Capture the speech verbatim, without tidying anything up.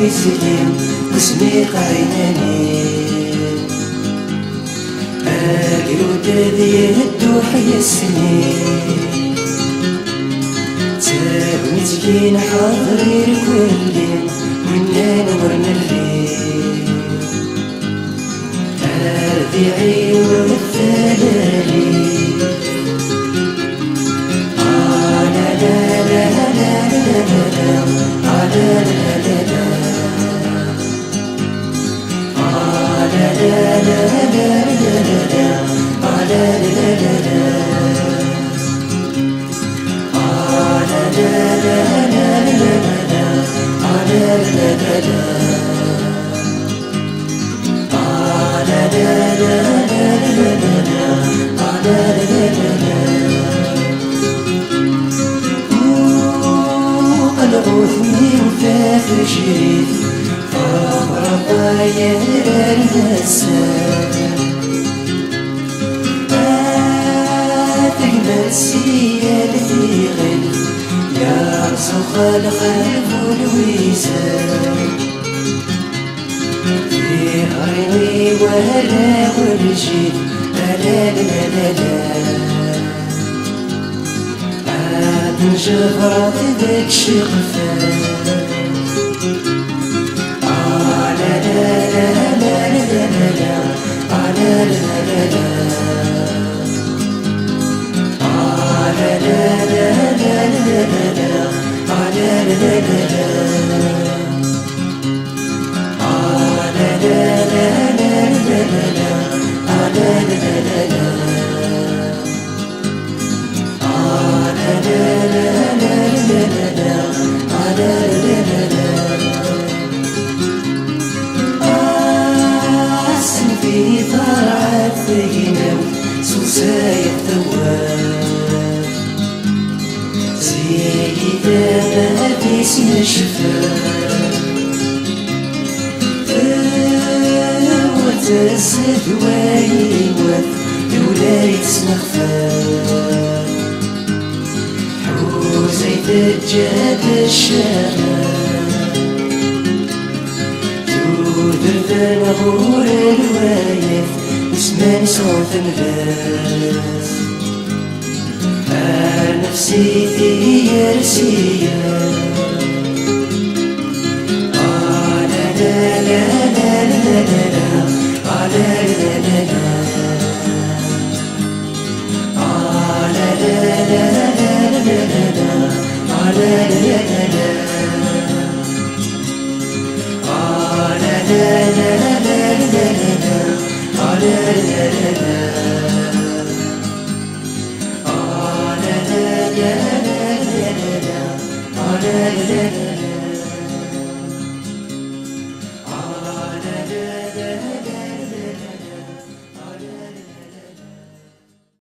Izli usmiq ɛinani, agrud ad yedduḥ yes-ni. Ttagmi ttgin ḥaḍri lkulli, winnan ur nelli. Ardiɛi ur ttalali. Uqelɣut-nni tejrit, tabrat ay adrar n ass. Tegmer si yal tiɣilt, yerẓ uxelxal bu lwizan. Tiɣri n warraw n lǧid, alal, alal. Ad nǧebret deg ccqef. Asenfi tarɛet tegnawt, susayeɣ tawwurt. Zigi tama ad isnecfer. Tewwet-as d wayen iwet, d ula yettsnexfer. Ḥuzay teǧǧa-d ccama. Tudert n ɣur lwayat, usman sɛu tenbert. Ar nefsi tiyersiya.